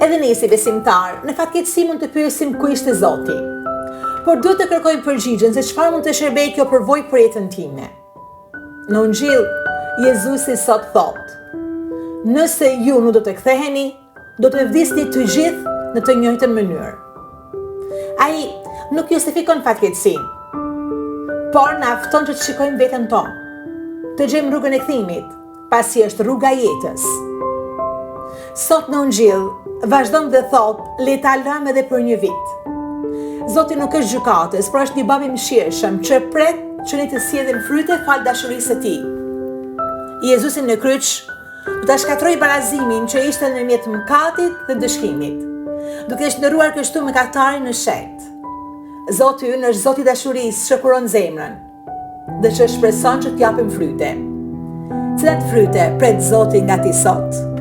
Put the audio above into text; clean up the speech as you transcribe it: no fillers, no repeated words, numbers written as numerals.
Edhe ne si besimtarë, në fatkeqësi mund të pyesim ku ishte Zoti. Por duhet të kërkojmë përgjigjen se çfarë mund të shërbejë kjo përvojë për jetën time. Në Ungjill, Jezusi sot thotë: Nëse ju nuk do të ktheheni, do të vdisni të gjithë në të njëjtën mënyrë. Ai nuk justifikon fatkeqësinë, por na fton që të shikojmë veten tonë, të gjejmë rrugën e kthimit, pasi është rruga e jetës. Sot në Ungjill, vazhdon dhe thotë, le ta lëmë edhe për një vit. Zoti nuk është gjykatës, por është një babë i mëshirshëm që pret që ne të sjellim fryte falë dashurisë së tij. Jezusi në kryq do ta shkatërrojë barazimin që ishte ndërmjet mëkatit dhe ndëshkimit, duke shndërruar kështu mëkatarin në shenjt. Zoti ynë është Zoti i dashurisë që kuron zemrën dhe që shpreson që të japim fryte. Cilat fryte pret Zoti nga ti sot?